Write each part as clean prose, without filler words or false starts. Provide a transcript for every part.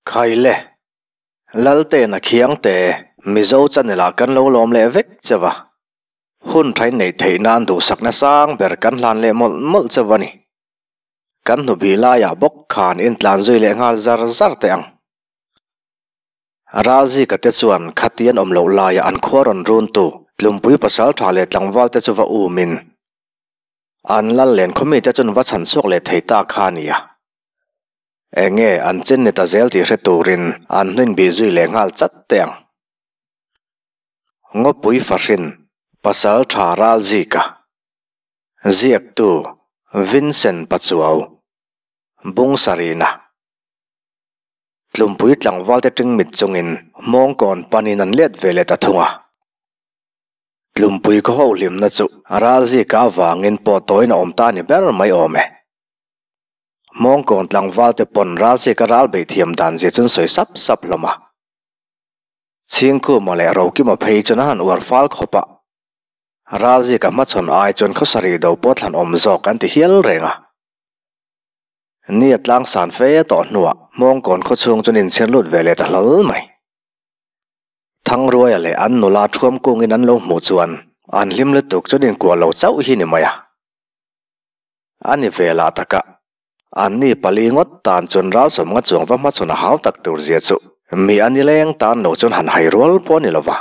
Khaile, Laltena Khiangte, Mizo channel ah kan lo lawm leh vek che va. Hun thain neih theih nan duhsakna sang ber kan hlan leh mawlh mawlh che va ni. Kan hnubih laiah bawk khan intlan zui leh nghal zar zar teh ang. Ralzika te chuan khatian awm loh laia an khua rawn runtu Tlumpui pasaltha leh tlangval te chu va umin an lal len khawmi te chuan va chhan chhuak leh thei ta kha a nia. Enge an chen ni ta zel tih hre turin an hnuin bih zui leh nghal chat teh ang. Ngawpui Fahrin, Pasaltha Ralzika, Ziaktu Vincent Pachuau, Bungsarina. Tlumpui tlangvalte ṭingmit chungin hmawngkawn panin an let ve leh ta thung a. Tlumpui khaw ho hlimna chu ralzika avangin pawh tawiin a awm ta ni ber mai awm e. Hmawngkawn tlangvalte pawn ralzika ral beih thiam dan zia chuan sawi sap sap hlawm a. Chhingkhuma leh Rokima phei chuan an han uar fal khawp a. Ralzika hmachhawn ai chuan khawsarih do pawh thlan awm zawk an ti hial reng a. Ni a tlang san fe tawh hnuah Hmawngkawn khawchhung chuan inchhir lut ve leh ta hlawl mai. Thangruaia leh an nula thuam kungin an lo hmuh chuan an hlim lutuk chuan inkuah lo chauh hi ni mai a. A ni ve lah taka anni pali ngawt tan chuan ralsawm nga chuang va hmachhawn a hau tak tur zia chu mi a nileng tan lo chuan han hai rual pawh a ni lova.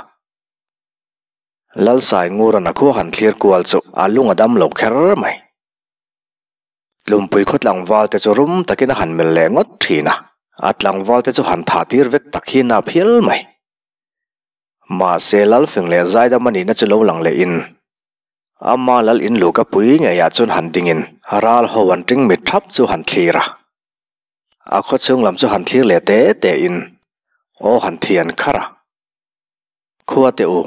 Lalsai Ngurana khua han thlir kual chu a lung a dam lo kher mai. Tlumpui khaw tlangval te chu rum takin a han mel leh ngawt thin a, a tlangval te chu han thah tir vek tak hi nap hial mai. Mahse Lalfing leh Zaidam a nihna chu lo lang leh in, ama lal in luka pui ngeiah chuan han ding in ral ho an ṭing mit ṭhap chu han thlir a. A khaw chhung lam chu han thlir leh te te in aw han thian kharh a. Khua teh u,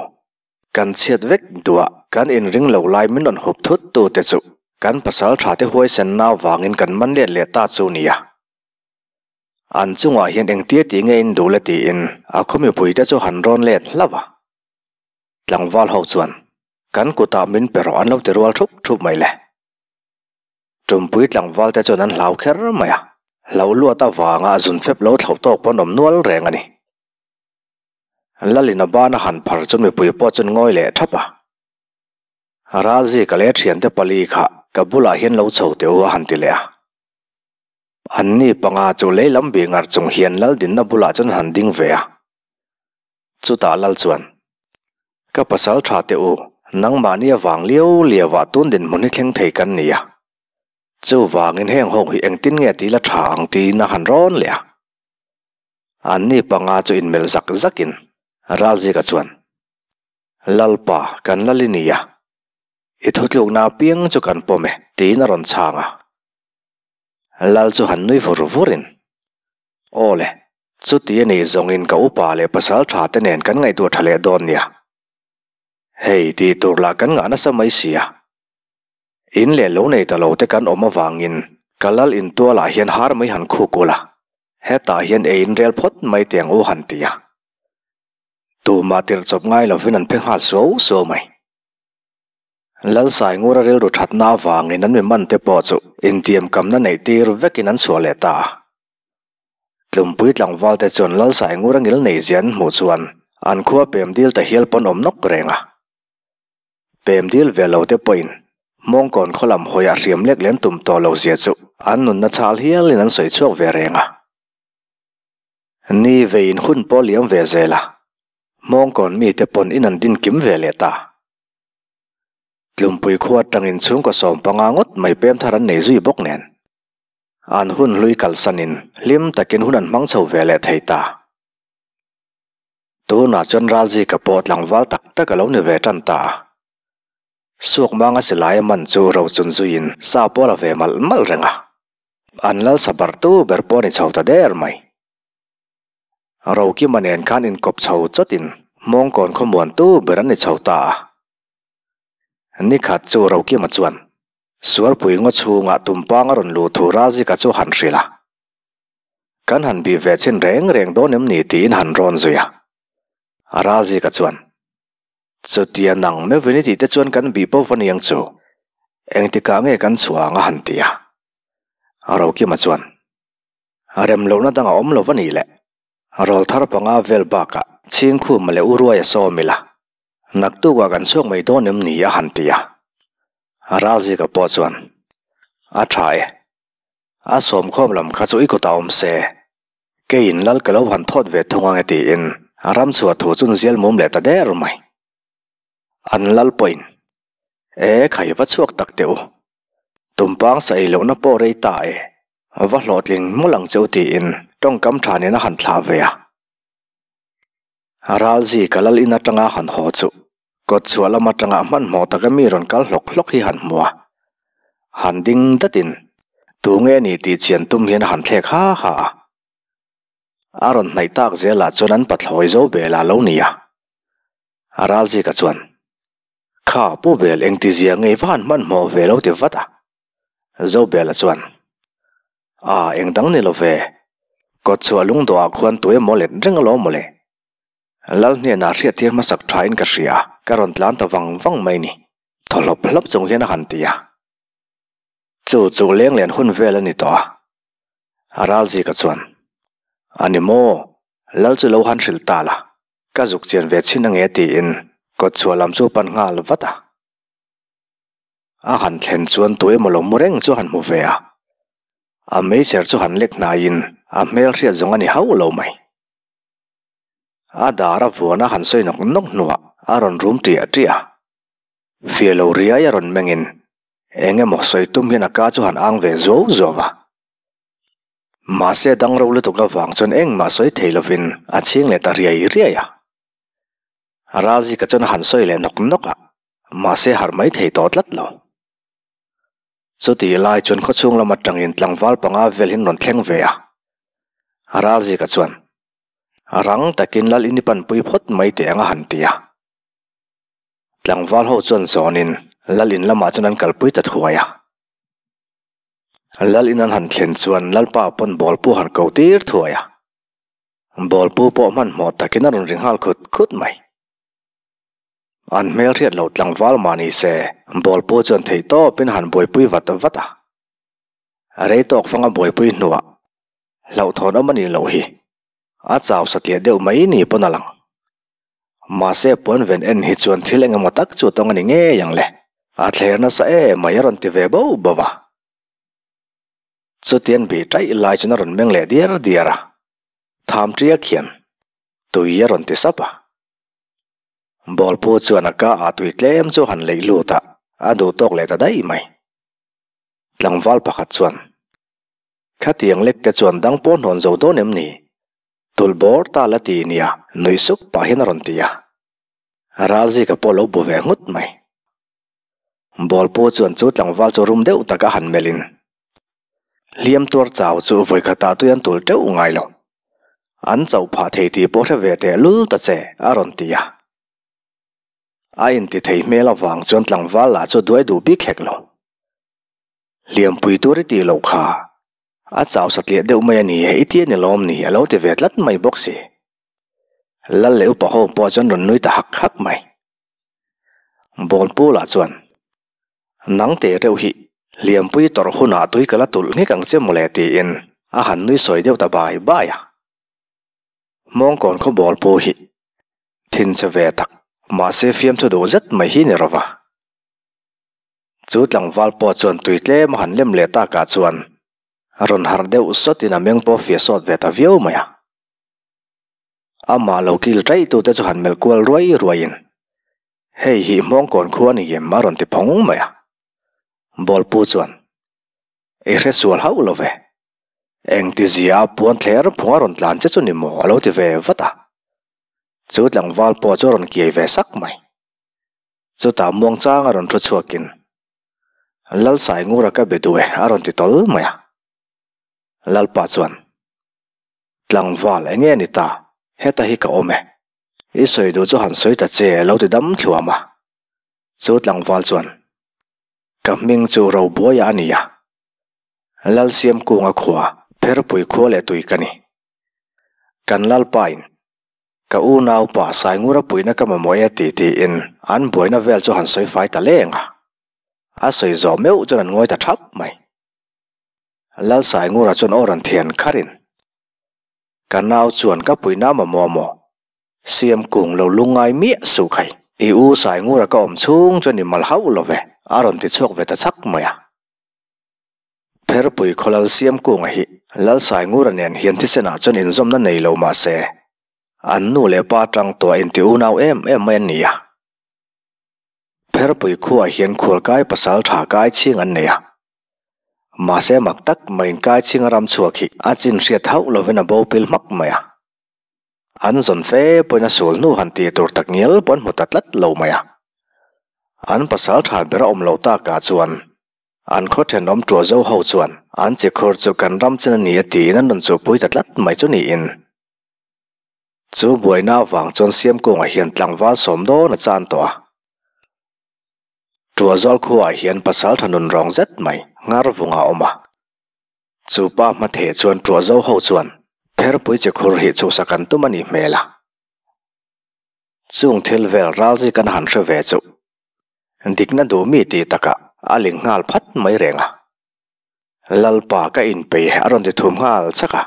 kan chhiat vek duah kan inring lo lai min rawn hup thut tu te chu kan pasal tha te huaisenna vangin kan man let leh ta chu nia. An chungah hian engtia tih nge in duh le tiin a khaw mipui te chu han rawn let hlauh a. Tlangval ho chuan kan kutah min pe rawh an lo ti rual thup thup mai le. Tumpui tlangval te chuan an hlau kher mai a, hloh luat avanga zun fep lo thlauh tawk pawn awm nual reng a ni. Lalin a ban a han phar chu mipui pawh chuan ngawi leh thap a. Ralzika leh thiante pali kha ka bulah hian lo chho teh u a han ti leh a. Anni panga chu lei lam bih ngar chung hian Lal dinna bulah chuan han ding ve a. Chutah Lal chuan, Ka pasal tha teh u, nangmahni avang liau liauah tun dinhmun hi thleng thei kan ni a. Chuvangin heng ho hi engtin nge tih la tha ang tiin a han rawn leh a. Anni panga chu inmelh zak zakin Ralzika chuan, Lalpa, kan lal i ni a, i thutlukna apiang chu kan pawm e, tiin a rawn chhang a. Lal chu han nui vur vurin, Aw le, chuti a nih zawngin ka upa leh pasal tha te nen kan ngaihtuah tha leh dawn nia. Hei, tih tur lah kan ngah nasa mai si a. In leh lo nei ta lo te kan awm avangin ka lal intualah hian har mai han khuk ula, hetah hian ei in rel phawt mai teh ang u han ti a. Tumah tirh chawp ngai lovin an phe nghal suau suau mai. Lalsai Ngura rilru thatna avangin an mi man te pawh chu intiamkamna neih tir vekin an chhuah leh ta a. Tlumpui tlangval te chuan Lalsai Ngura ngil nei zia an hmuh chuan an khua pem dil ta hial pawn awm nawk reng a. Pem dil ve lo te pawhin Hmawngkawn khaw lam hawiah hriam lek len tum tawh lo zia chu an nunna chhal hialin an sawi chhuak ve reng a. Ni veiin hun pawh liam ve zel a, Hmawngkawn mite pawn in an din kim ve leh ta. Tlumpui khua atangin chhungkaw 15 ngawt mai pem thar an nei zui bawk nen. An hun hlui kalsanin hlim takin hun an hmang chho ve leh thei ta. Tunah chuan Ralzika pawh tlangval tak tak a lo ni ve tan ta a. Suakmanga silai a man chu rochun zuiin sa pawh a la ve malh malh reng a. An lal sabar tu ber pawh a ni chho ta der mai. Rokima nen khan inkawp chho chawtin Hmawngkawn khawmuan tu ber an ni chho ta a. Nikhat chu Rokima chuan Suarpui ngaw chhungah tumpang a rawn luh thu Ralzika chu han hrilh a. Kan han bih ve chin reng reng dawn em ni tiin han rawn zui a. A Ralzika chuan, Chutia nang meuhin i tih te chuan kan bih pawh va niang chu. Engtikah nge kan chhuah ang a han ti a. Rokima chuan, Rem lohna dang a awm lo va nih le. Rawlthar panga vel bakah Chhingkhuma leh Uruaia sawm ila, naktukah kan chhuak mai dawn em ni a han ti a. Ralzika pawh chuan, A tha e. A sawmkhawm lam kha chu i kutah awm se, keiin lal ka lo han thawt ve thung ang e tiin ramchhuah thu chun zial mum leh ta der mai. An lal pawhin, E khai va chhuak tak teh u. Tumpang sa ei lohna pawh rei ta e. Va hlawhtling mawlh ang che u tiin tawngkam tha nen a han thlah ve a. Ralzi ka lal in atanga han haw chu kawt chhuah lam atanga hmanhmawh taka mi rawn kal hlawk hlawk hi han hmu a. Han ding datin tu nge ni tih chian tum hian a han thlek ha ha a. A rawn hnaih tak zelah chuan an pathlawi zo bel a lo ni a. Ralzika chuan, Kha pu bel engtizia ngei va han hmanhmawh ve lo ti vat a. Zobela chuan, A, eng dang ni lo ve. Kawtchhuah lungdawhah khuan tu emaw let reng alawm mawle. Lal hnenah hriattir hmasak thain ka hria, ka rawn tlan ta vang vang mai ni. Thaw hlawp hlawp chung hian a han ti a. Chu chu leng len hun vel a ni tawh a. Ralzika chuan, A ni maw, Lal chu lo han hrilh ta la, ka zuk chian ve chhin ange tiin kawtchhuah lam chu pan nghal vat a. A han thlen chuan tu emaw lo mu reng chu a han hmu ve a. A meichher chu han lek hnaiin a hmel hriat zawng a ni hauh lo mai. A dar a vuan a han sawi nawk nawk hnuah a rawn rum ṭiah ṭiah a. Fia lo riai a rawn mengin eng emaw sawi tum hian a ka chu han ang ve zuau zuau a. Mahse dang ro lutuk avang chuan engmah sawi thei lovin a chhing leh ta riai riai a. Ralzika chuan a han sawi leh nawk nawk a. Mahse harh mai thei tawh tlat lo. Chutih lai chuan khawchhung lam atangin tlangval panga vel hin rawn thleng ve a. Ralzika chuan, Rang takin lal in i panpui phawt mai teh ang a han ti a. Tlangval ho chuan zawnin lal in lamah chuan an kalpui ta thuai a. Lal in an han thlen chuan Lalpa pawn bawlpu han ko tir thuai a. Bawlpu pawh hmanhmawh takin a rawn ri nghal khut khut mai. An hmel hriat lo tlangval mah ni se, bawlpu chuan theih tawpin han buaipui vat vat a. Rei tawk fanga buaipui hnuah hlauhthawn awm a nih loh hi a chau satliah deuh mai ni pawn a lang. Mahse puan ven en hi chuan thil eng emaw tak chu tawng a ni ngei ang le, a thler nasa em mai a rawn ti ve bauh bauh a. Chutian bih ṭaih lai chuan a rawn meng leh diar diar a, tham ṭiak hian tui a rawn ti sap a. Bawlpu chuan a ka ah tui tlem chu han leih lut a, a duh tawk leh ta daih mai. Tlangval pakhat chuan, Khatiang lek te chuan dang pawh hnawn zo dawn em ni? Tulh bawr ta la ti nia, nuih sup pah hian a rawn ti a. Ralzika pawh lo bu ve nghut mai. Bawlpu chuan chu tlangval chu rum deuh taka han melhin, Hliam tuar chau chu vawikhatah tui an tulh teuh ngai lo. An chauh phah thei tih pawh hre ve teh lul ta che, a rawn ti a. A inti thei hmel avang chuan tlangval lah chu duai duh bik hek lo. Hliampui tur i tih loh kha, a chau satliah deuh mai a ni e, i ti a ni lawm ni, a lo ti ve tlat mai bawk si. Lal leh upa ho pawh chuan rawn nui ta hak hak mai. Bawlpu lah chuan, Nang teh reuh hi, hliampui tawrh hunah tui ka la tulh nghek ang che mawle tiin a han nui sawi deuh ta bai bai a. Hmawngkawn khaw bawlpu hi thinchhe ve tak, mahse fiamthu duh zet mai hi ni rawh a. Chu tlangval pawh chuan tui tlem a han lem leh takah chuan rawn harh deuh sawtin a meng pawh fia sawt ve ta viau mai a. Amah lo kil ṭaih tute chu han melh kual ruai ruaiin, Hei hi Hmawngkawn khua ni em? a rawn ti phawng mai a. Bawlpu chuan, I hre sual hauh lo ve. Engtizia a puan thler phung a rawn tlan che chu ni maw? a lo ti ve vat a. Chu tlangval pawh chu a rawn kiai ve sak mai. Chutah muangchang a rawn thu chhuakin, Lalsaingura ka be duh e a rawn ti tawl mai a. Lalpa chuan, Tlangval eng nge ni ta? Heta hi ka awm e. I sawi duh chu han sawi ta che lo ti dam thluam a. Chu tlangval chuan, Ka hming chu Robuaia a ni a. Lalsiamkunga khua, Pherpui khua leh tui ka ni. Kan Lalpain, Ka unaupa Saingura puihna ka mamawh e ti tiin an buaina vel chu han sawi fai ta leng a. A sawi zawh meuh chuan an ngawi ta thap mai. Lalsaingura chuan aw rawn thian kharin. Ka nau chuan ka puina mamawh maw? Siam kung lo lungngai miah suh khai. I u Saingura ka awm chhung chuan i mal hauh lo ve, a rawn ti chhuak ve ta chak mai a. Pherpui khaw Lal Siamkunga hi Lal Saingura nen hian thisenah chuan inzawmna nei lo mah se, an nu leh pa atang tawh a inti unau em em mai an ni a. Pherpui khuaah hian khualkai pasal tha kai chhing an nei a. Mahse mak tak maiin kai chhinga ram chhuak hi a chin hriat hauh lovin a bo pil hmak mai a. An zawn fe pawhin a sul hnu han tih tur tak ngial pawh an hmu ta tlat lo mai a. An pasal tha ber a awm loh takah chuan an khaw thenawm tuah zo ho chuan an chi khur chu kan ram chin a ni a tiin an rawn chuhpui ta tlat mai chu niin. Chu buaina avang chuan Siamkunga hian tlangval sawm dawn a chan tawh a. Tuahzawl khuaah hian pasal tha nun rawng zet mai nghar vung a awm a. Chu pa hmatheh chuan Tuahzo ho chuan pherpui chi khur hi chhuhsak an tum a nih hmel a. Chung thil vel ralzi kan han hre ve chu dikna duh mi tih takah a ling nghal phat mai reng a. Lalpa ka inpei a rawn ti thum nghal chak a.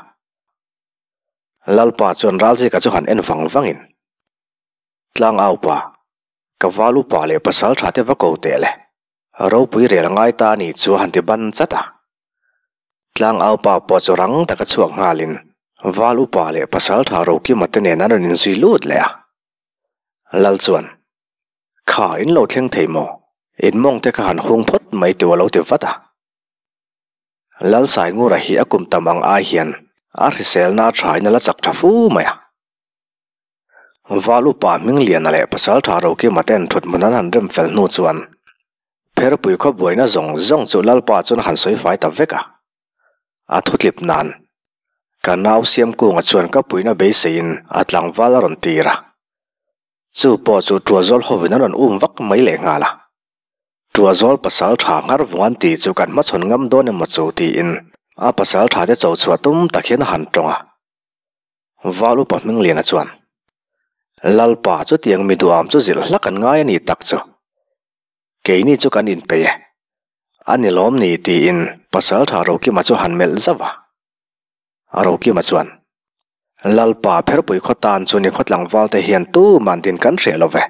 Lalpa chuan ralzika chu han en vang vangin Tlangaupa, Ka val upa leh pasal tha te va ko teh le. Ropui rel ngai ta a nih chu a han ti ban chat a. Tlang au pa pawh chu rang taka chhuak nghalin val upa leh pasal tha Rokima te nen an rawn inzui lut leh a. Lal chuan, Kha in lo thleng thei maw? In mawng te kha han hung phawt mai tih a lo ti vat a. Lal Saingura hi a kum tam ang ai hian a hriselna a thain a la chak tha fu mai a. Val upa Hmingliana leh Pasaltha Rokima ten thuthmun an han rem fel hnu chuan Pherpui khaw buaina zawng zawng chu Lalpa chuan a han sawi fai ta vek a. A thutlip nan ka nau Siamkunga chuan ka puina beiseiin a tlangval a rawn tir a. Chu pawh chu Tuazawl hovin an rawn um vak mai lehnghal a. Tuazawl Pasaltha nghar vung an tih chu kan hmachhawn ngam dawn emaw chu tiin a Pasaltha te cho chhuah tum tak hian a han tawng a. Val upa Hmingliana chuan, Lalpa chutiang mi duham chu zilh hlak an ngai a ni tak chu. Keini chu kan inpeih e. A ni lawm ni tiin Pasaltha Rokima chu han melh zauh a. Rokima chuan, Lalpa Pherpui khaw tan chu ni khaw tlangval te hian tuman din kan hreh lo ve.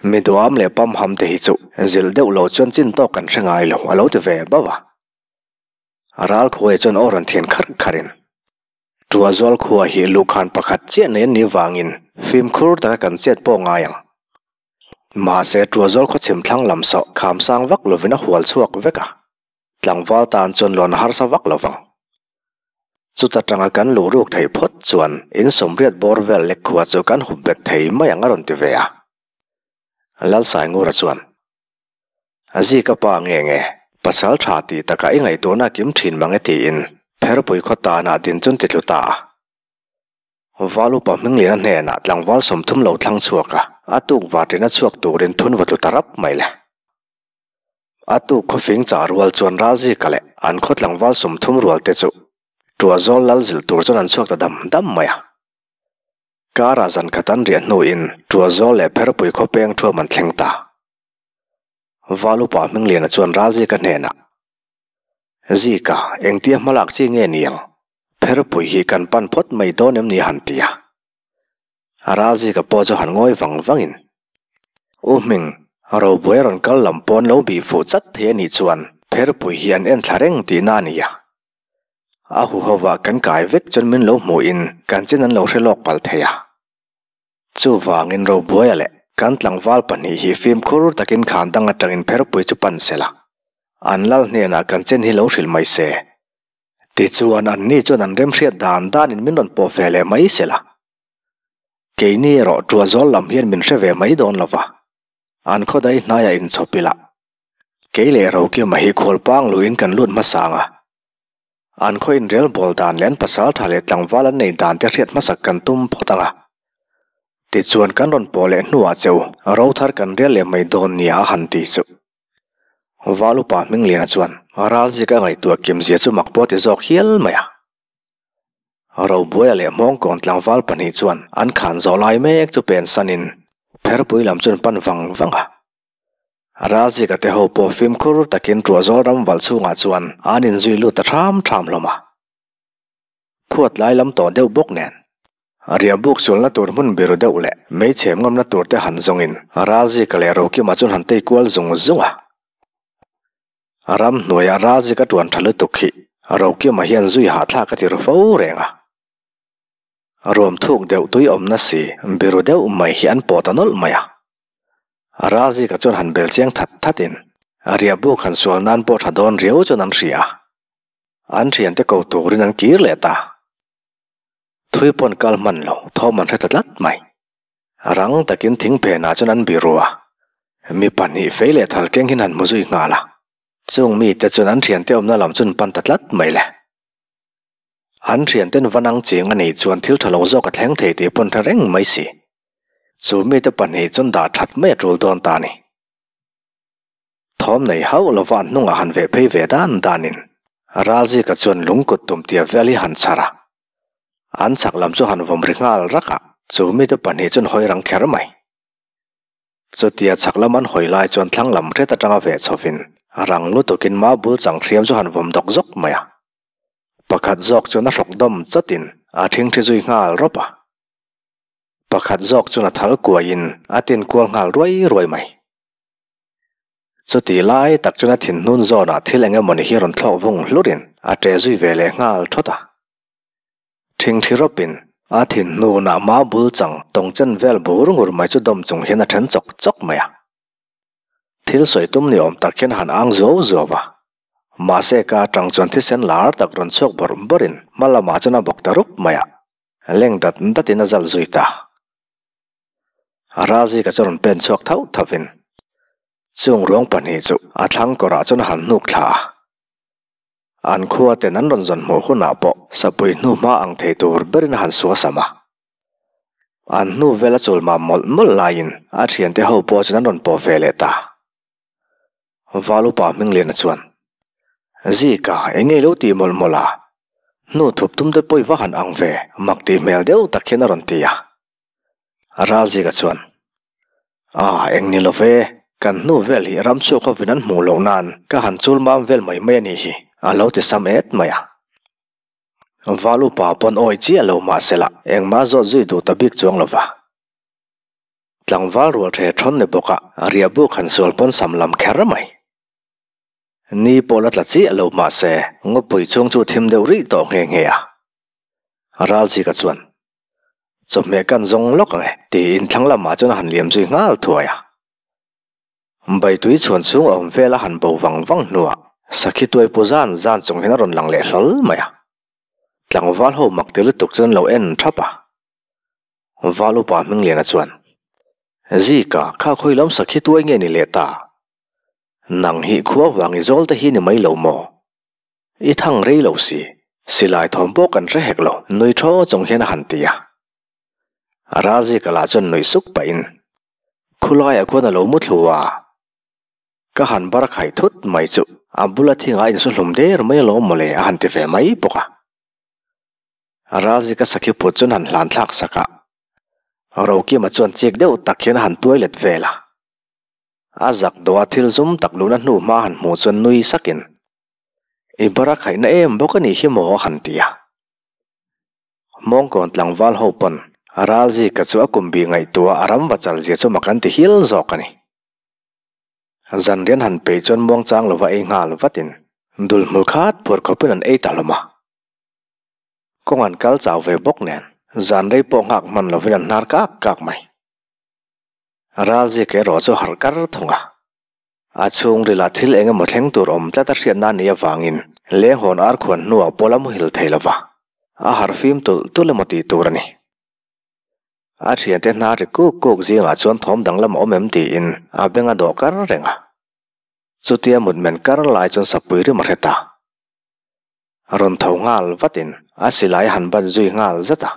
Mi duham leh pamham te hi chu zilh deuh lo chuan chin tawk kan hre ngai lo a lo ti ve bauh a. Ral khuai chuan aw rawn thian kharh kharhin, Tuahzawl khua hi luhkhan pakhat chiah nei an nih vangin fimkhur taka kan chet pawh ngai ang. Mahse, Tuahzawl khaw chhim thlang lam sawh kham sang vak lovin a hual chhuak vek a, tlangval tan chuan lawn a harsa vak lo vang. Chuta tanga kan luh ruk theih phawt chuan in sawmriat bawr vel lek khua chu kan hup bet thei mai ang a rawn ti ve a. Lalsaingura chuan. A zik a pa nge nge, pasal tha tih takah i ngaihtuahna a kim thin mang e tiin Pherpui khaw tanah din chun ti tlu ta a. Val upa Hmingliana hnenah tlangval 30 lo thlang chhuak a, a tuk vatin a chhuak turin thun va tlu ta rap mai le. A tuk khawfing chah rual chuan Ralzika leh an khaw tlangval 30 rual te chu Tuahzawl lal zilh tur chuan an chhuak ta dam dam mai a. Karah zan khat an riah hnuin Tuahzawl leh Pherpui khaw peng thuam an thleng ta. Val upa Hmingliana chuan Ralzika hnenah, Zika, engtia hmalak chi nge ni ang? Pherpui hi kan pan phawt mai dawn em ni han ti a. Ralzika pawh chu han ngawi vang vangin, U Hming, Robuai rawn kal lam pawn lo bih fuh chat thei a nih chuan Pherpui hi an en thla reng tihna a ni a. A huhovah kan kai vek chuan min lo hmuhin kan chin an lo hre lawk palh thei a. Chuvangin Robuaia leh kan tlangval pahnih hi fimkhur takin khan dang atangin pherpui chu pan se la, an lal hnenah kan chen hi lo hrilh mai se. Tichuan anni chuan an remhriat dan danin min rawn pawh ve leh mai se la. Keini erawh Tuahzawl lam hian min hre ve mai dawn lo va, an khawdai hnaiah inchhawp ila. Kei leh Rokima hi khualpang luhin kan lut hmasa ang a. An khaw inrel bawl dan leh an pasal tha leh tlangval an nei dan te hriat hmasak kan tum phawt ang a. Tichuan kan rawn pawh leh hnuah che u ro thar kan rial leh mai dawn nia a han ti chu. Val upa Hmingliana chuan Ralzika ngaihtuah kimzia chu mak pawh ti zawk hial mai a. Robuaia leh Hmawngkawn tlangval pahnih chuan an khan zawh lai mek chu pen sanin Pherpui lam chu an pan vang vang a. Ralzika te ho pawh fimkhur takin Tuahzawl ram valh chhungah chuan an inzui lut ta ṭham ṭham hlawm a. Khuat lai lam tawh deuh bawk nen. Riahbuk sualna tur hmun biru deuh leh meichhem ngamna tur te han zawngin Ralzika leh Rokima chuan han tei kual zung zung a. Ramhnuaia Ralzika tuan tha lutuk hi Rokima hian zui hahthlak a ti ru fo reng a. Ruam thuk deuh tui awmna si biru deuh mai hi an pawh ta nawlh mai a. Ralzika chuan han bel chiang that thatin riahbuk han sual nan pawh tha dawn riau chuan an hria a. An thiante ko turin an kir leh ta. Thui pawn kal hman lo, thawm an hre ta tlat mai. Rang takin thing phenah chuan an biru a, mi pahnih fei leh thal keng hian han hmu zui nghal a. Chung mite chuan an thiante awmna lam chu an pan ta tlat mai le. An thianten va nang ching a nih chuan thil tha lo zawk a thleng thei tih pawn hre reng mai si. Chu mite pahnih chuan dah that mai a tul dawn ta a ni. Thawm nei hauh lova an hnungah han veh phei ve dan danin Ralzika chuan lung kut tum tia vel hi han chhar a. An chhak lam chu han vawm ri nghal rak a, chu mite pahnih chuan hawi rang kher mai. Chutia chhak lam an hawi lai chuan thlang lam hret atanga veh chhovin rang lutukin mau bul chang hriam chu han vawm dawk zawk mai a. Pakhat zawk chuan a hrawk dawm chawtin a thingthi zui nghal rawp a. Pakhat zawk chuan a thal kuaiin a tin kual nghal ruai ruai mai. Chuti lai tak chuan a thinhnun zawnah thil eng emawni hi rawn thlawk vung hlurin a ṭe zui ve leh nghal thawt a. Ṭhingṭhi rawpin a thinhnunah mau bul chang tawng chen vel bur ngur mai chu dawm chung hian a ṭhen chawk chawk mai a. Thil sawi tum ni awm tak hian a han ang zuau zuau a. Mahse ka aṭang chuan thisen lar tak rawn chhuak bawrh bawrhin hma lamah chuan a bawk ta rup mai a. Leng dat datin a zal zui ta. A ralzika chu rawn pen chhuak thauh thauhin chung ruang pahnih chu a thlang kawrah chuan a han hnuk thla a. An khua ten an rawn zawn hmuh hunah pawh sapui hnu hma ang thei tur berin a han sua sam a. An hnu vel a chul mam mawlh mawlh laiin a thiante ho pawh chuan an rawn pawh ve leh ta. Val upa Hmingliana chuan, Zika, eng nge lo tih mawlh mawlh a? Hnu thup tum te pawh i va han ang ve, mak tih hmel deuh tak hian a rawn ti a. Ralzika chuan, A, eng ni lo ve, kan hnu vel hi ramchhuak hovin an hmuh loh nan ka han chul mam vel mai mai a nih hi, a lo ti sam et mai a. Val upa pawn awi chiah lo mahsela engmah zawt zui duh ta bik chuang lo va. Tlangval rual the thawn ni bawk a, riahbuk han sual pawn sam lam kher mai. Ni pawh la tla chiah lo mahse ngawpui chhung chu thim deuh rih tawh nghe nghe a. Ralzika chuan, Chawhmeh kan zawng lawk ang e, tiin thlang lamah chuan a han liam zui nghal thuai a. Baitui chhuan chhung a awm vel a han bo vang vang hnuah sakhi tuai pu zan zan chung hian a rawn lang leh hlawl mai a. Tlangval ho mak ti lutuk chuan an lo en thap a. Val upa Hmingliana chuan, Zika, kha khawi lam sakhi tuai nge ni leh ta? Nang hi khua vang i zawl te hi ni mai lo maw? I thang rei lo si, silai thawm pawh kan hre hek lo, nui thaw chung hian a han ti a. Ralzika lah chuan nuih suk pahin, Khulaiah khuan a lo mu thlu a, ka han bar khaih thut mai chu a bula thingah a insu hlum der mai alawm mawle a han ti ve mai bawk a. Ralzika sakhi put chuan han hlan thlak sak a, Rokima chuan chik deuh tak hian a han tuai let vel a. A zak dawh a thil zum tak luhna hnu hma han hmuh chuan nui sakin, I bara khaihna em bawk a nih hi maw a han ti a. Mawngkawn tlangval ho pawn Ralzika chu a kum bih ngaihtuah a ram va chal zia chu mak an ti hial zawk a ni. Zanrian han peih chuan muangchang lova ei nghal vatin dulhmul khat phur khawpin an ei ta hlawm a. Kawng an kal chau ve bawk nen zan rei pawh nghak hman lovin an hnar kak kak mai. Ralzika erawh chu harh kar thung a. A chhungrilah thil eng emaw thleng tur awm tlat a hriatna a nih avangin lenghawn ar khuan hnuah pawh la muhil thei lo va, a harh fim tulh tulh emaw tih tur a ni. A thiante hna ri kuk kuk zingah chuan thawm danglam a awm em tiin a beng a dawh kar reng a. Chutia mutmen kar lai chuan sapui rim a hre ta. Rawn tho nghal vatin a silai a han ban zui nghal zat a.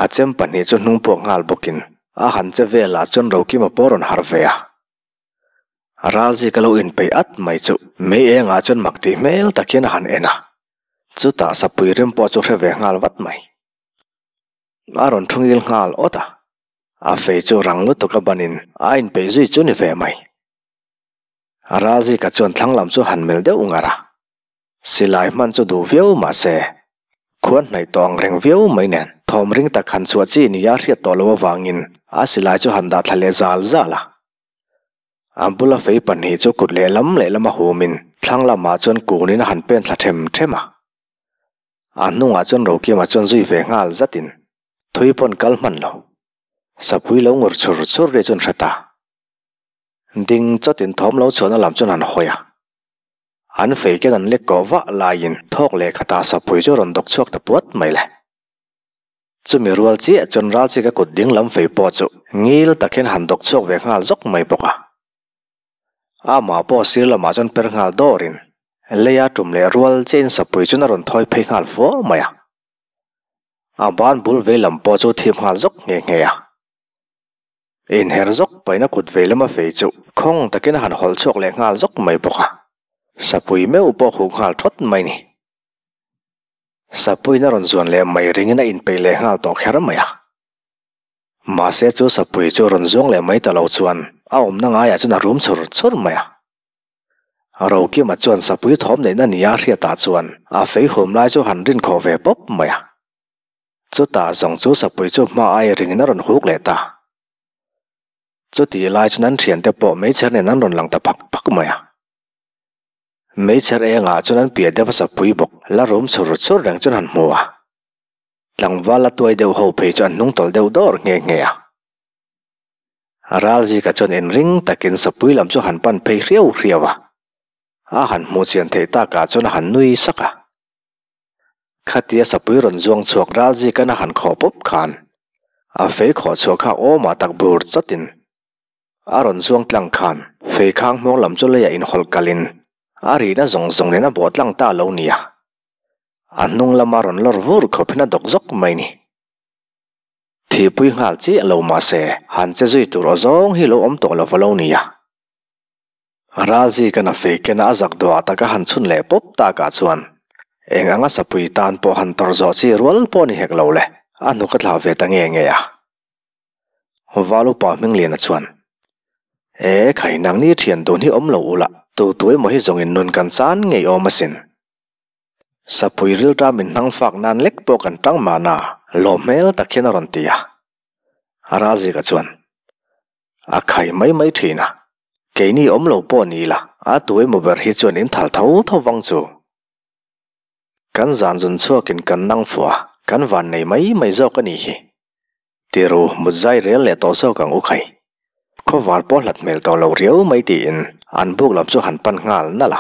A chem pahnih chu hnung puak nghal bawkin a han che velah chuan Rokima pawh rawn harh ve a. Ralzi ka lo inpeih at mai chu mei engah chuan mak tih hmel tak hian a han en a, chutah sapui rim pawh chu hre ve nghal vat mai. A rawn thu ngil nghal awt a, a fei chu rang lutuk a banin a inpeih zui chu ni ve mai. Ralzika chuan thlang lam chu han melh deuh ngar a, silai hman chu duh viau mahse. Khuan hnaih tawh ang reng viau mai nen thawm ring tak han chhuah chi nia hriat tawh loh avangin a silai chu han dah thla leh zal zal a. A bula fei pahnih chu kut lehlam lehlam a humin thlang lamah chuan kunin a han pen thla them them a. A hnungah chuan Rokima chuan zui ve nghal zatin thui pawn kal hman lo. Sapui lo ngur chur chur ri chuan hre ta. Ding chawtin thawm lo chhuahna lam chuan han hawi a. An fei ken an lek kawh vah laiin thawk leh khatah sapui chu a rawn dawk chhuak ta puat mai le. Chumi rual chiah chuan Ralchika kut ding lam fei pawh chu ngil tak hian han dawk chhuak ve nghal zawk mai bawk a. Amah pawh sir lamah chuan per nghal dawrin leia tum leh rual chiahin sapui chuan a rawn thawi phei nghal fua mai a. A ban bul vei lam pawh chu thim nghal zawk nghe nghe a. Inher zawk paina kut vei lama fei chu khawng takin a han hawlh chhuak leh nghal zawk mai bawk a. Sapui meuh pawh huh nghal thawt mai ni. Sapuiin a rawn zuan leh mai ringin a inpeih leh nghal tawh kher mai a. Mahse chu sapui chu rawn zuang leh mai ta lo chuan a awmna ngaiah chuan a rum chur chur mai a. Rokima chuan sapui thawm neihna nia hriatah chuan a fei hum lai chu han rinkhawh ve pawp mai a. Chutah zawng chu sapui chu hma ai ringin a rawn huk leh ta. Chutih lai chuan an thiante pawh meichher nen an rawn lang ta phak phak mai a. Meichher engah chuan an piah deuh a sapui bawk la rum chur chur reng chuan han hmu a. Tlangval la tuai deuh ho phei chu an hnung tawlh deuh dawr nghe nghe a. Ralzika chuan inring takin sapui lam chu han pan phei hriau hriau a. A han hmuh chian theih takah chuan a han nui sak a. Khatia sapui rawn zuang chhuak Ralzika'n a han khawh pawp khan a fei khawh chhuah kha awmah tak bur chawtin A rawn zuang tlang khan fei khang hmawng lam chu leiah inhawlh kalin a rihna zawng zawng nen a bawh tlang ta lo nia. A hnung lama rawn lawr vur khawp hian a dawk zawk mai ni. Thihpui nghal chiah lo mahse han che zui tur aw zawng hi lo awm tawh lo va lo nia. Ralzi kan a fei ken a a zak duah tak a han chhun leh pawp takah chuan eng anga sapui tan pawh han tawrh zawh chi rual pawh ni hek lo le, a hnuk a thlah ve ta nge nge a. Val upa Hmingliana chuan, E khai, nangni thian dun hi awm lo ula, tu tu emaw hi zawngin nun kan chan ngei awm asin. Sapui rilṭam min hnang fak nan lek pawh kan ṭang mahna, lawm hmel tak hian a rawn ti a. Ralzika chuan, A khai mai mai ṭhin a, keini awm lo pawh ni ila, a tu emaw ber hi chuan in thal tho tho vang chu. Kan zan zun chhuakin kan nang fuh a, kan van nei mai mai zawk a nih hi. Tiru, mut zai rel leh tawh zawk ang u khai. Khawvar pawh hlat hmel tawh lo riau mai tiin an buk lam chu han pan nghal nalh a.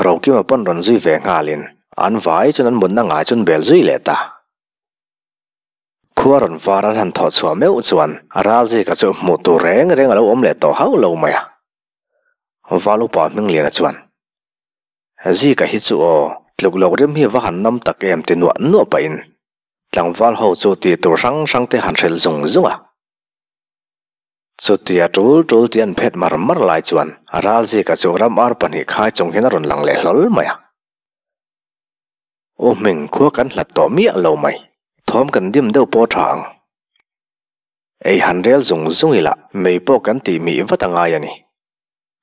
Rokima pawn rawn zui ve nghalin an vai chuan an mutna ngai chuan bel zui leh ta. Khua rawn var an han thawh chhuah meuh chuan Ralzika chu hmuh tur reng reng a lo awm leh tawh hauh lo mai a. Val upa Hmingliana chuan, Zika hi chu aw, tluk loh rim hi va han nam tak em ti nuah nuah pahin Tlangval ho chu tih tur hrang hrang te han hrilh zung zung a. Chutia tul tul tih an phet mar mar lai chuan Ralzika chu ram ar pahnih khai chung hian a rawn lang leh hlawl mai a. U Hming khua kan hlat tawh miah lo mai, thawm kan dim deuh pawh tha ang. Ei han rel zung zung ila mei pawh kan tih mih vat a ngai a ni.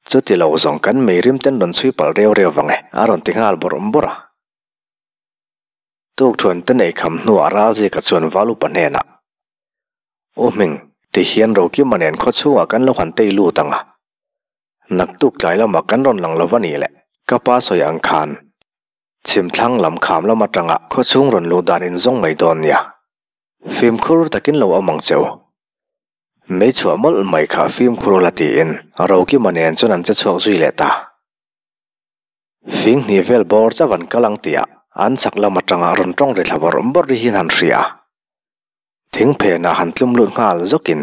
Chuti lo zawng kan mei rim ten rawn chhui palh reu reu vang e, a rawn ti nghal bawrh bawrh a. Tukthuan te nei kham hnuah Ralzika chuan Val upa hnenah, U Hming, ti hian Rokima nen khaw chhungah kan lo han tei lut ang a. Naktuk tlai lamah kan rawn lang lo va nih le, ka pa sawi ang khan chhimthlang lam kham lam atanga khaw chhung rawn luh dan in zawng mai dawn nia. Fimkhur takin lo awm ang che u. Mei chhuah mawlh mai kha fimkhur ula tiin Rokima nen chuan an che chhuak zui leh ta. Fing hnih vel bawr chauh an kal ang tih ah an chak lam atanga rawn tawng ri thla bawrh bawrh ri hian han hria a. Thing phenah han tlum lut nghal zawkin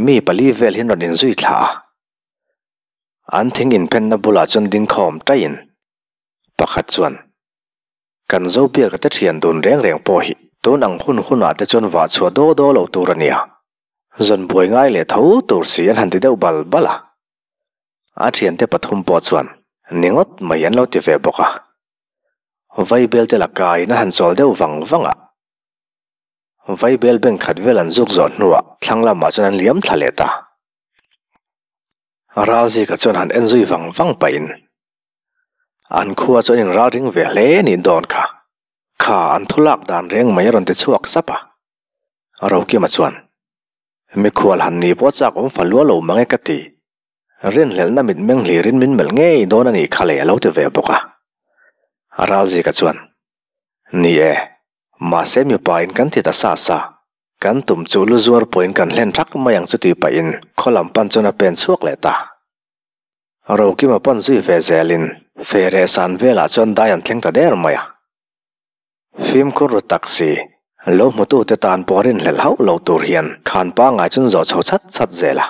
mi pali vel hian rawn inzui thla a. An thing inphenna bulah chuan ding khawm taihin pakhat chuan, Kan Zobiaka te thian dun reng reng pawh hi tun ang hun hunah te chuan vah chhuah daw daw lo tur a nia. Zawn buai ngai leh tho tur si an han ti deuh bal bal a. A thiante pathum pawh chuan ni ngawt mai an lo ti ve bawk a. Vaibel te lakaiin a han chawl deuh vang vang a. Vaibel beng khat vel an zuk zawh hnuah thlang lamah chuan an liam thla leh ta. Ralzika chuan han en zui vang vang pahin an khua chuan inralring ve hle niin dawn kha. Kha an thu lak dan reng mai a rawn ti chhuak sap a. Rokima chuan, Mikhual han ni pawh chak awm fa lua lo mang e ka ti. Rinhlelhna mitmeng hlirin min melh ngei dawn a nih kha le a lo ti ve bawk a. Ralzika chuan, Ni e, mahse mipa in kan ti ta sa sa, kan tum chu lu zuar pawhin kan hlen thak mai ang chu tih pahin khaw lam pan chuan a pen chhuak leh ta. Rokima pan zui ve zelin Feh san velah chuan dai an thleng ta der mai a. Fimkhur ru tak si, lo hmutute tan pawh rinhlelh hauh lo tur hian khan pangngai chuan zawh chho chat chat zel a.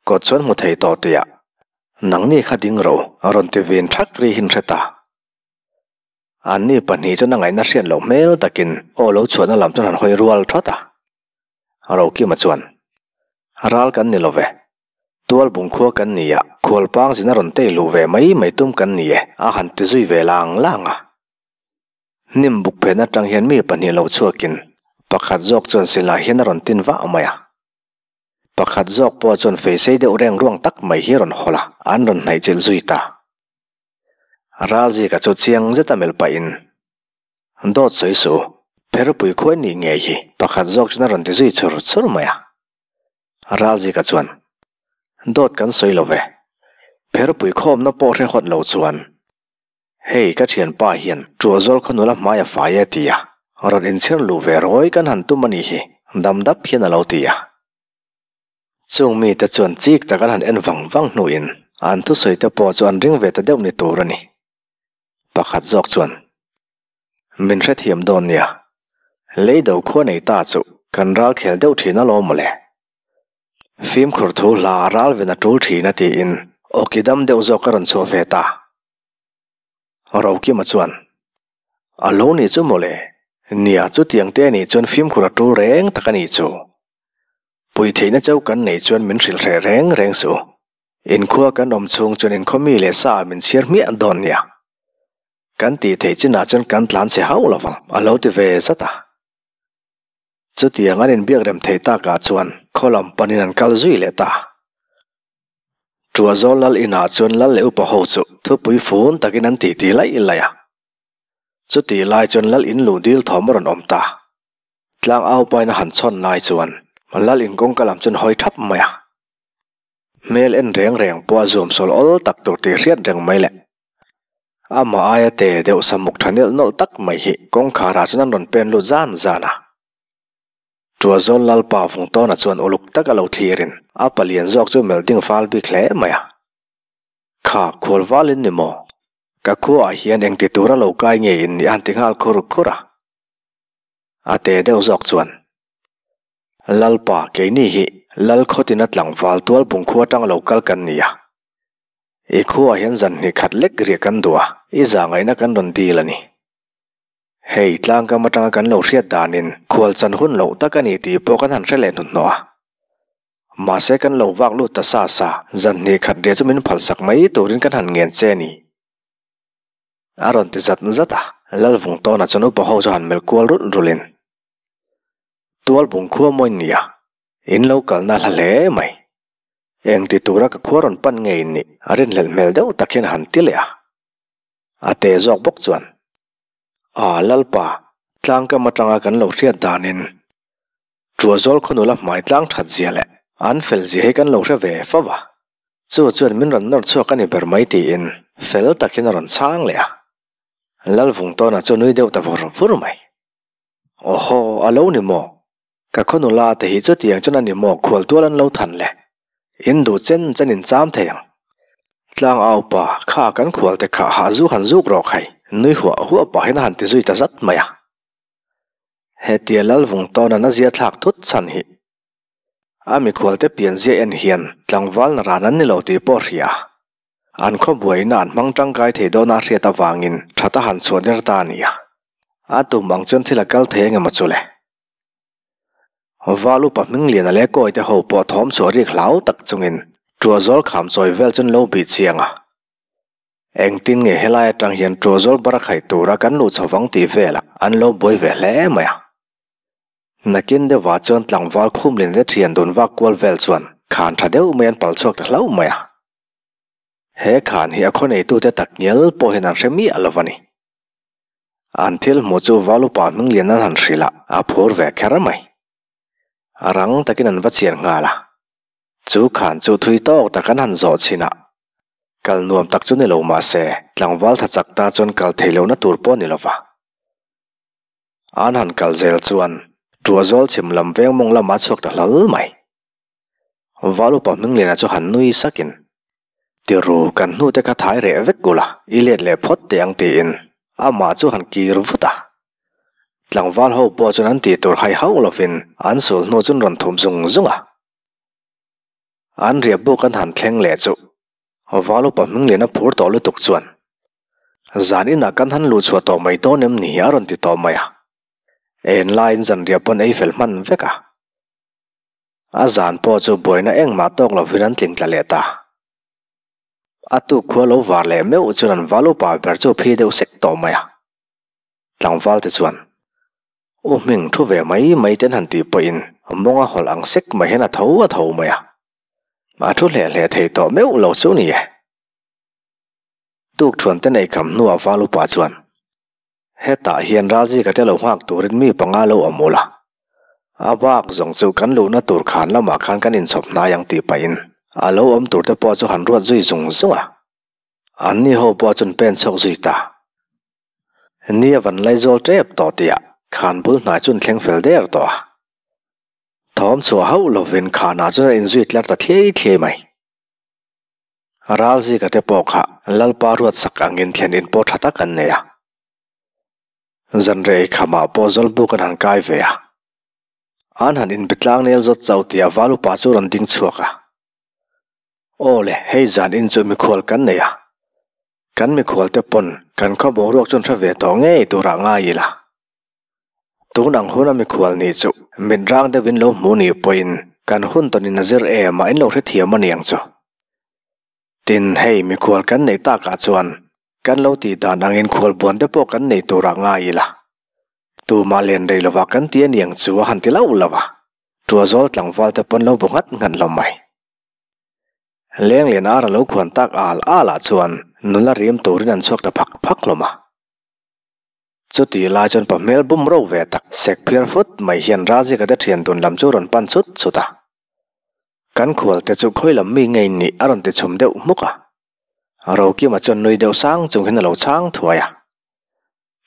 Kawt chuan hmu thei tawh tih ah, Nangni kha ding ro, a rawn ti vin thak ri hin hre ta. Anni pahnih chuan a ngaihna hriat loh hmel takin aw lo chhuahna lam chuan han hawi rual thawt a. Rokima chuan, Ral kan ni lo ve. Tual bungkhua kan ni a, khualpang zin a rawn tei luh ve mai mai tum kan ni e, a han ti zui ve lang lang a. Hnim buk phen atang hian mi pahnih lo chhuakin pakhat zawk chuan silai hian a rawn tin vah mai a. Pakhat zawk pawh chuan feisei deuh reng ruang tak mai hi a rawn hawlh a, an rawn hnaihchilh zui ta. Ralzika chu chiang zeta melh pahin, Dawt sawi suh u, pherpui khuai nih ngei hi pakhat zawk chuan a rawn ti zui chur chur mai a. Ralzika chuan, Dawt kan sawi lo ve, pherpui khawmna pawh hre hawt lo chuan Hei ka thianpa hian Tuahzawl khaw nula hmai a fai e ti a, rawn inchhir luh ve rawi kan han tum a nih hi, dam dap hian a lo ti a. Chung mite chuan chik tak an han en vang vang hnuin an thusawi te pawh chu an ring ve ta deuh ni tur a ni. Pakhat zawk chuan, Min hrethiam dawn nia, leido khua nei ta chu kan ral khel deuh thin alawm mawle. Fimkhur thu hla a ral ven a tul thin a tiin awki dam deuh zawk a rawn chhuah ve ta. Rokima chuan, A lo nih chu mawle, nia chutiang te anih chuan fimkhur a tul reng tak a nih chu. Puitheihna chauh kan neih chuan min hrilh hreh reng reng suh. Inkhua kan awm chhung chuan inkhaw mi leh sa ah min chhiar hmiah dawn nia. Kan tih theih chinah chuan kan tlan chhe hauh lo vang, a lo ti ve zat a. Chutiang an inbiak rem theih takah chuan khaw lam panin an kal zui leh ta. Tuahzawl lal inah chuan lal leh upa ho chu thupui fun takin an titi laih laih a. Chutih lai chuan lal in luh dil thawm a rawn awm ta. Tlang au pain a han chhawn lai chuan lal in kawngka lam chuan hawi thap mai a. Hmel en reng reng pawh a zuam sawl awl tak tur tih hriat reng mai le. Amah aia te deuh samuk tha nelh nawlh tak mai hi kawngkharah chuan an rawn pen lut zan zan a. Tuahzawl Lalpa Vungtawna chuan uluk tak a lo thlirin a palian zawk chu melh ding fal bik hle mai a. Kha khual valin ni maw? Ka khuaah hian engti tura lo kai nge in nih a han ti nghal khur khur a. A te deuh zawk chuan, Lalpa keini hi Lal khawtina tlangval tual bungkhua atanga lo kal kan ni a. I khuaah hian zan hnih khat lek riah kan duh a, i za ngaihna kan rawn dil a ni. Hei, tlangkam atanga kan lo hriat danin khual chan hun loh tak a ni tih pawh kan han hre leh hnuhnawh a. Mahse kan lo vak lut ta sa sa, zan hnih khat riah chu min phalsak mai turin kan han ngen che a ni. A rawn ti zat zat a, Lalvungtawna chuan upa ho chu han melh kual rulh rulhin, Tualbung khua mawi nia, in lo kalna hla hle mai. Eng ti tura ka khua rawn pan ngei nih a rinhlelh hmel deuh tak hian a han ti leh a. A te zawk bawk chuan, A Lalpa, tlangkam atanga kan lo hriat danin Tuahzawl khaw nula hmai tlang that zia leh an fel zia hi kan lo hre ve fo va. Chu chuan min rawn nawr chhuak a ni ber mai tiin fel tak hian a rawn chhang leh a. Lalvungtawna chu nui deuh ta vur vur mai. Awhaw, a lo ni maw? Ka khaw nula te hi chutiang chuan a ni maw khual tual an lo than le? In duh chen chen in cham thei ang. Tlang au pa kha kan khual te kha hah zuk han zuk rawh khai, nui huah huah pah hian a han ti zui ta zat mai a. Hetia Lalvung tawna na zia thlak thut chhan hi a mikhual te pian zia en hian tlangval na ran an ni lo tih pawh hria. An khaw buaina an hmang tangkai thei dawna hriat avangin that a han chhuah der ta a nia. A tum ang chuan thil a kal thei engemaw chu le. Val upa Hmingliana leh Kawite ho pawh thawm chhuah rik hlau tak chungin Tuahzawl kham chawi vel chuan lo bih chiang a. Engtin nge helai atang hian Tuahzawl bar a khaih tura kan luh chho vang tih velah an lo buai ve hle mai a. Nakin deuhah chuan tlangval khumlin leh thian dun vak kual vel chuan khan tha deuh mai an pal chhuak ta hlauh mai a. He khan hi a khaw neitute tak ngial pawhin an hre miah lo a ni. An thil hmuh chu Valupa hming lian an han hrilh a, a phur ve kher mai. Rang takin an va chian nghal a. Chu khan chu thui tawk tak an han zawh chhin a. Kal nuam tak chu ni lo mah se, tlangval tha chak ta chuan kal thei lohna tur pawh ni lo va. An han kal zel chuan Ṭuahzawl chhim lam veng mawng lamah a chhuak ta hlal mai. Valupa hming liana chu han nui sakin, Tiru, kan hnute kha thai reh vek ula, i let leh phawt teh ang tiin amah chu han kir vut a. Tlangval ho pawh chuan an tih tur hai hauh lovin an sul hnu chuan rawn thum zung zung a. An riah buk an han thleng leh chu Valupa hming liana phur tawh lutuk chuan, Zan inah kan han luh chhuah tawh mai dawn em ni? a rawn ti tawh mai a. En laiin zanriah pawn ei fel hman vek a. A zan pawh chu buaina engmah tawk lovin an tling tla leh ta. A tuk khua lo var leh meuh chuan an val upa ber chu phi deuh sek tawh mai a. Tlangval te chuan, U hming thu ve mai mai ten han tih pawhin mawng a hawlh ang sek mai hian a tho a tho mai a. A thu hleh hleh thei tawh meuh lo chu ni e. Tuk thuan te nei kham hnuah val upa chuan, Hetah hian Ralzika te lo nghak turin mi panga lo awm ula, a bak zawng chu kan luhna tur khan lamah khan kan inchhawp hnai ang tih pahin a lo awm tur te pawh chu han ruat zui zung zung a. Anni ho pawh chuan pen chhuak zui ta. Ni a van laizawl tep tawh tihah khan bul hnai chuan thleng fel der tawh a. Thawm chhuah hauh lovin khanah chuan a inzui tlar ta thliai thliai mai. Ralzika te pawh kha Lalpa ruatsak angin thlen in pawh tha tak an nei a. Zanrei khamah pawh Zawlbuk an han kai ve a. An han inbe tlang nel zawt chauh tih a val upa chu rawn ding chhuak a. Aw le, hei zan in chu mikhual kan nei a. Kan mikhual te pawn kan khaw boruak chuan hre ve tawh ngei turah ngai ila. Tun ang huna mikhual nih chu mit rang deuhin lo hmu nih pawhin kan hun tawnin a zir em a in lo hrethiam a ni ang chu. Tin, hei mikhual kan neih takah chuan kan lo tih dan angin khual buan te pawh kan nei turah ngai ila. Tumah len rei lovah kan ti a ni ang chu a han ti lauh lauh a, Tuazawl tlangval te pawn lo bu nghat nghat hlawm mai. Lenglian ar a lo khuan tak al al ah chuan nula rim turin an chhuak ta phak phak hlawm a. Chutih lai chuan pa hmel bum ro ve tak sek phiar fut mai hian Ralzika te thian dun lam chu rawn pan chut chut a. Kan khual te chu khawi lam mi ngei nih a rawn ti chhum deuh hmuk a. Rokima chuan nui deuh sang chung hian a lo chhang thuai a.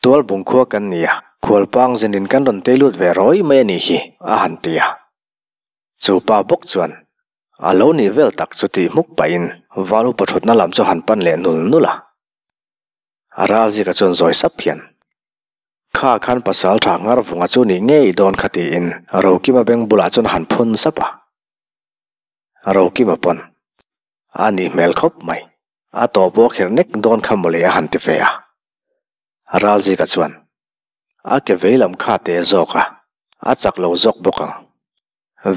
Tual bung khua kan ni a, khual pang zinin kan rawn tei lut ve rawi mai a nih hi, a han ti a. Chu pa bawk chuan a lo nih vel tak chu tih hmuk pahin Val upa thutna lam chu han pan leh nul nul a. A ral zika chuan zawi sap hian, Kha khan pasal tha ngar vunga chu nih ngei dawn kha tiin Rokima beng bulah chuan a han phun sap a. Rokima pawn, A nih hmel khawp mai, a tawh pawh kher nek dawn kha mawle a han ti ve a. Ral zika chuan, A ke veilam kha te zawk a, a chak lo zawk bawk ang.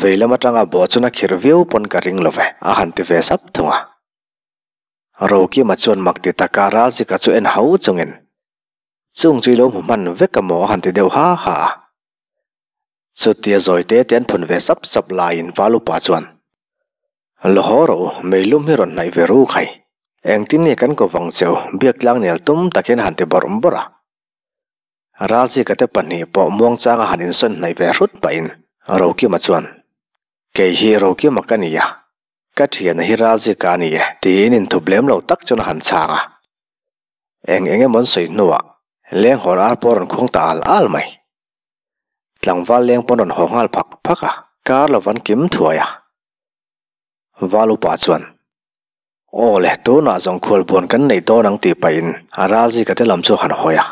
Veilam atanga bawh chuan a khirh viau pawn ka ring lo ve a han ti ve sap thung a. Rokima chuan mak ti taka Ralzika chu en hau chungin, Chung chu i lo hmu hman vek a maw? a han ti deuh ha ha a. Chutia zawi te te an phun ve sap sap laiin Valupa chuan, Lo haw rawh u, meilum hi rawn hnaih ve ru khai. Engtin nge kan ko vang cheu, biak tlang nel tum tak hian a han ti bawrh bawrh a. Ralzika te pahnih pawh muangchanga han insawn hnaih ve hrut pahin Rokima chuan, Kei hi Rokima ka ni a, Ka thiana hi Ralzika a ni e, tiin inthup lem lo tak chuan a han chhang a. Eng eng emaw an sawi hnuah leng hawn ar pawh a rawn khuang ta al al mai. Tlangval leng pawh an rawn haw nghal phak phak a, kar lo van kim thuai a. Val upa chuan, Aw le, tunah zawng khualbuan kan neih dawn ang tih pahin a Ralzika te lam chu a han hawi a.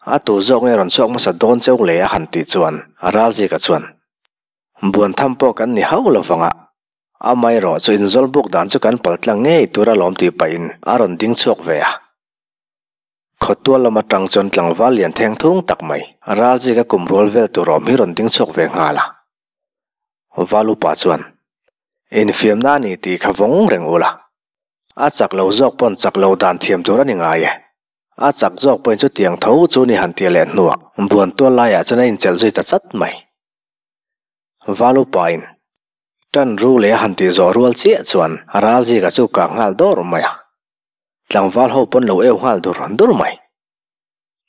A tu zawk nge rawn chhuak hmasa dawn cheu le a han tih chuan Ralzika chuan, Buan tham pawh kan ni hauh lo vang a, amaherawh chu inzawl buk dan chu kan pal tlang ngei tur alawm tih pahin a rawn ding chhuak ve a. Khawtual lam atang chuan tlangval lian theng thung tak mai, Ralzika kum rual vel tur awm hi rawn ding chhuak ve nghal a. Val upa chuan, Infiamna a ni tih kha vawng reng ula, a chak lo zawk pawn chak lo dan thiam tur a ni ngai e. A chak zawk pawhin chutiang tho chu ni han tia leh hnuah buan tual laiah chuan a inchelh zui ta chat mai. Valupain tan ru leh a han tih zawh rual chiah chuan Ralzika chu kak nghal dawr mai a. Tlangval ho pawn lo eu nghal dur dur mai.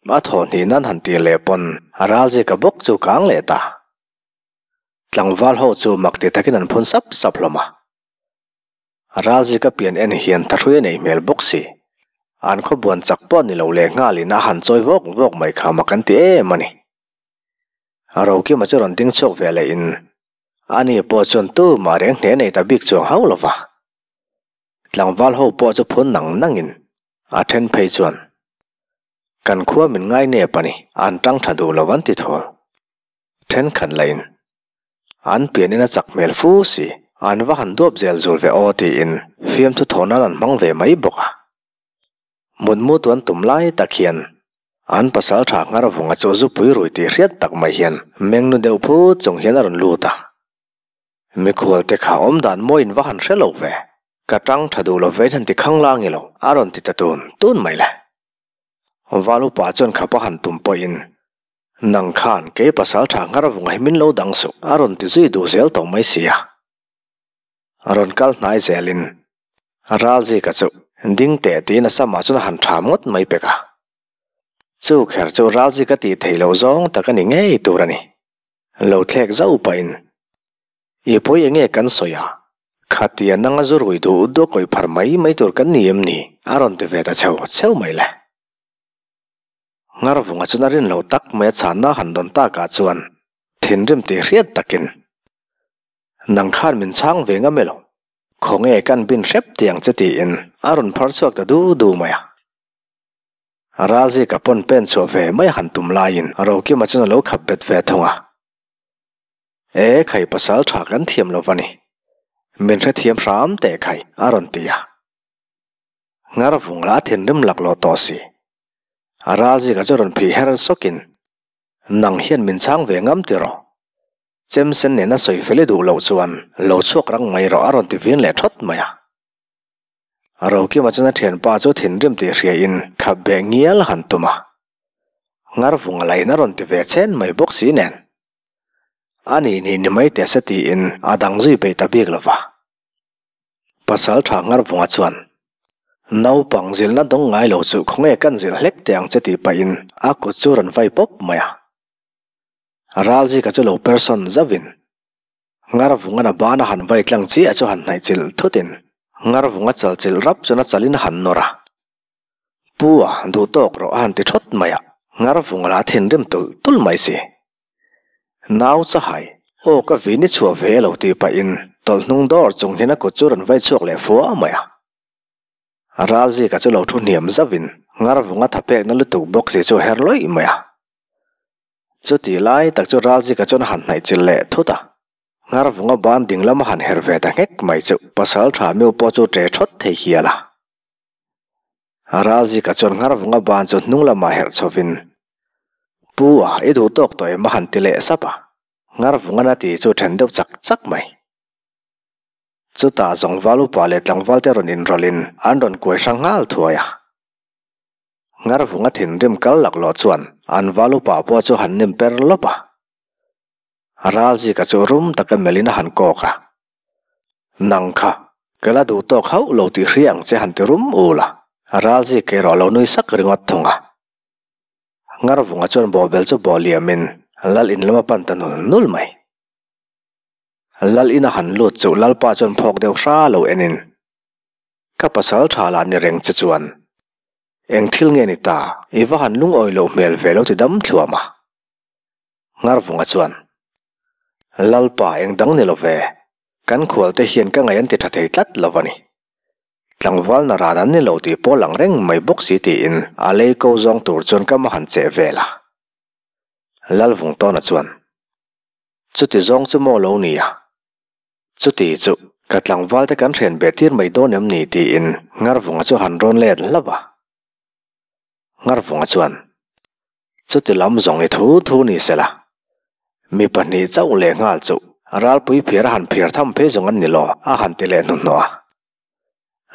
A thawh hnih nan han tih leh pawn Ralzika bawk chu kang leh ta. Tlangval ho chu mak ti takin an phun sap sap hlawm a. Ralzika pian en hian thahrui a neih hmel bawk si. An khaw buan chak pawh ni lo leh nghalin a han chawi vawk vawk mai kha mak an ti em a ni. Rokima chu rawn ding chhuak ve leh in ani pawh chuan tumah reng hneh nei ta bik chuang hauh lo va. Tlangval ho pawh chu phun nang nang in a then phei chuan kan khua min ngai nep a ni, an tang tha duh lo an ti thawl. Thenkhat lah in an pian in a chak hmel fu si, an va han duap zel zul ve aw tiin fiamthu thaw nan an hmang ve mai bawk a. Mutmu tuan tum lai tak hian an pasal tha nghar vunga chu zupui rui tih hriat tak mai hian mengnu deuh phut chung hian a rawn lut a. Mikhual te kha awm dan mawi in va han hre lo ve, ka tang tha duh lo ve in han ti khang lang i lo a rawn ti ta tun tun mai le. Val upa chuan khapa han tum pawhin Nang khan kei pasal tha nghar vunga hi min lo dang suh a rawn ti zui duh zel tawh mai sia. Rawn kal hnai zelin Ralzika chu ding teh tiin a samah chuan a han tha ngawt mai pek a. Chu kher chu Ralzika tih theih loh zawng tak a ni ngei tur a ni. Lo thlek zauh pahin I pawi enge kan sawi a, khatia nanga zu rui duh duh kawih phar mai mai tur kan ni em ni? a rawn ti ve ta cheu cheu mai le. Ngarvunga chuan a rin lo tak mai a chhanna han dawn takah chuan thinrim tih hriat takin, Nang khan min chhang ve ngam elo, khawnge kan bin hrep tih ang che tiin a rawn phar chhuak ta du du mai a. Ralzika pawn pen chhuah ve mai a han tum laiin Rokima chuan a lo khap bet ve thung a. E khai pasal tha kan thiam lo va ni, min hrethiam hram teh khai a rawn ti a. Ngarvung lah a thinrim laklawh tawh si. A ralzika chu rawn phih her sawkin, Nang hian min chhang ve ngam ti rawh. Chem sen nena sawi fel i duh loh chuan lo chhuak rang mai rawh a rawn ti vin leh thawt mai a. Rokima chuan a thianpa chu thinrim tih hriain khap beh ngial a han tum a. Ngarvung a lain a rawn ti ve chen mai bawk si nen. A nih nih ni mai teh se tiin a dang zui peih ta bik lo va. Pasal tha Ngarvunga chuan, Naupang zilhna dawng ngai lo chu khawnge kan zilh hlek teh ang che tih pahin a kut chu rawn vai pawp mai a. Ralzika chu lo person zauhin Ngarvungan a ban a han vai tlang chiah chu han hnaih chilh thutin Ngarvunga chal chilh rap chuan a chalin a han nawr a. Pu a, duh tawk rawh a han ti thawt mai a, Ngarvunga lah a thinrim tulh tulh mai si. Nau chahai, aw ka vin i chhuah ve lo tih pahin tawlh hnung dawr chung hian a kut chu rawn vai chhuak leh fua mai a. Ralzika chu lo thu hniam zauhin Ngarvunga tha pekna lutuk bawk si chu a her lawih mai a. Chutih lai tak chu Ralzika chuan a han hnaih chilh leh thut a. Ngarvunga ban ding lam a han her ve ta nghek mai chu pasal tha miu pawh chu ṭe ṭhawt thei hial a. Ralzika chuan Ngarvunga ban chu hnung lamah herh chhovin, Pu a, i duh tawk tawh em a han ti leh sap a. Ngarvunga na ti chu then deuh chak chak mai. Chutah zawngval upa leh tlangval te rawn inrawlhin an rawn kuai hrang nghal thuai a. Ngarvunga thinrim kal laklawh chuan an val upa pawh chu han nem per lawp a. Ralzika chu rum taka melhin a han kawk a. Nang kha, ka la duh tawk hauh lo tih hria ang che han ti rum ul a. Ralzika erawh lo nui sak ringawt thung a. Ngarvunga chuan bawhbel chu bawh liamin Lal in lam a pan ta nul nul mai. Lal in a han lut chu Lalpa chuan phawk deuh hra lo enin, Ka pasal tha lah ni reng che chuan eng thil nge ni ta, i va han lungawi loh hmel ve lo ti dam thluam a. Ngarvunga chuan, Lalpa eng dang ni lo ve, kan khualte hian ka ngaih an ti tha thei tlat lo a ni. Tlangval na ran an ni lo tih pawh lang reng mai bawk si tiin a lei ko zawng tur chuan ka ma han cheh vel a. Lalvungtawna chuan, Chuti zawng chu maw lo nia? Chuti chu ka tlangval te kan hrian beh tir mai dawn em ni tiin Ngarvunga chu han rawn let hlauh a. Ngarvunga chuan, Chuti lam zawng i thu thu ni se la, mi pahnih chauh leh nghal chu ralpui phiar a han phiar tham phei zawng an ni law a han ti leh hnuhnawh a.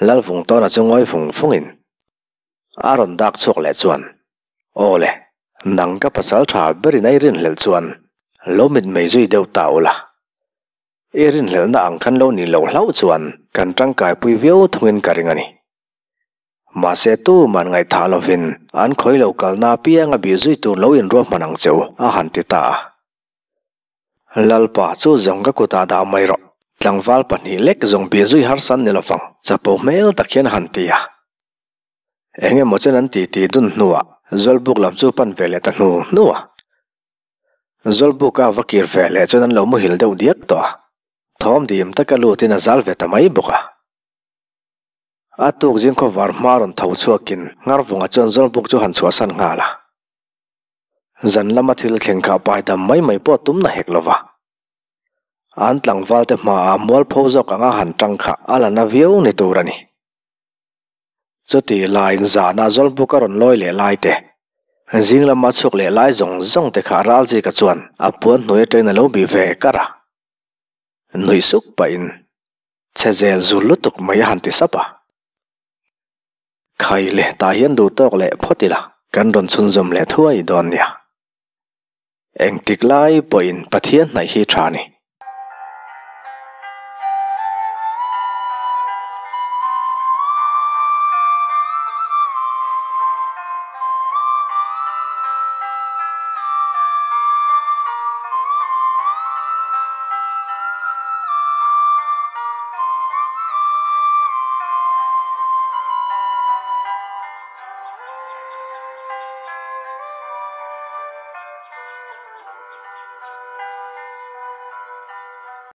Lalvungtawna chu ngawi vung vungin a rawn dak chhuak leh chuan, Aw le, nang ka pasal tha berin a i rinhlelh chuan lo mitmei zui deuh ta ula. I rinhlelhna ang khan lo nih loh hlauh chuan kan tangkaipui viau thungin ka ring a ni. Mahse tuman ngaihthah lovin an khawi lo kalna apianga bih zui tur lo inruahman ang che u, a han ti ta a. Lalpa chu zawng ka kutah dah mai rawh, tlangval pahnih lek zawng bih zui harsa an ni lovang, chapo hmel tak hian a han ti a. Eng emaw chen an titi dun hnuah Zawlbuk lam chu pan ve leh ta hnu hnu a. Zawlbuka va kir ve leh chuan an lo muhil deuh diak tawh a, thawm dim taka lutin a zal ve ta mai bawk a. A tuk zing khawvar hma rawn tho chhuakin Ngarvunga chuan Zawlbuk chu han chhuahsan nghal a. Zan lama thil thleng kha pai dam mai mai pawh tum na hek lova. An tlangvalte hmaah mualpho zawk anga han tang kha a la na viau ni tur a ni. Chuti laiin zahna Zawlbuk a rawn lawi leh lai te, zing lama chhuak leh lai zawng zawng te kha Ralzika chuan a puan hnuai atangin a lo bih ve kar a. Nuih suk pahin chhe zel zul lutuk mai a han ti sap a. Khai leh tah hian duh tawk leh phawt ila kan rawn chhunzawm leh thuai dawn nia. Engtik lai pawhin Pathian hnaih hi tha ni.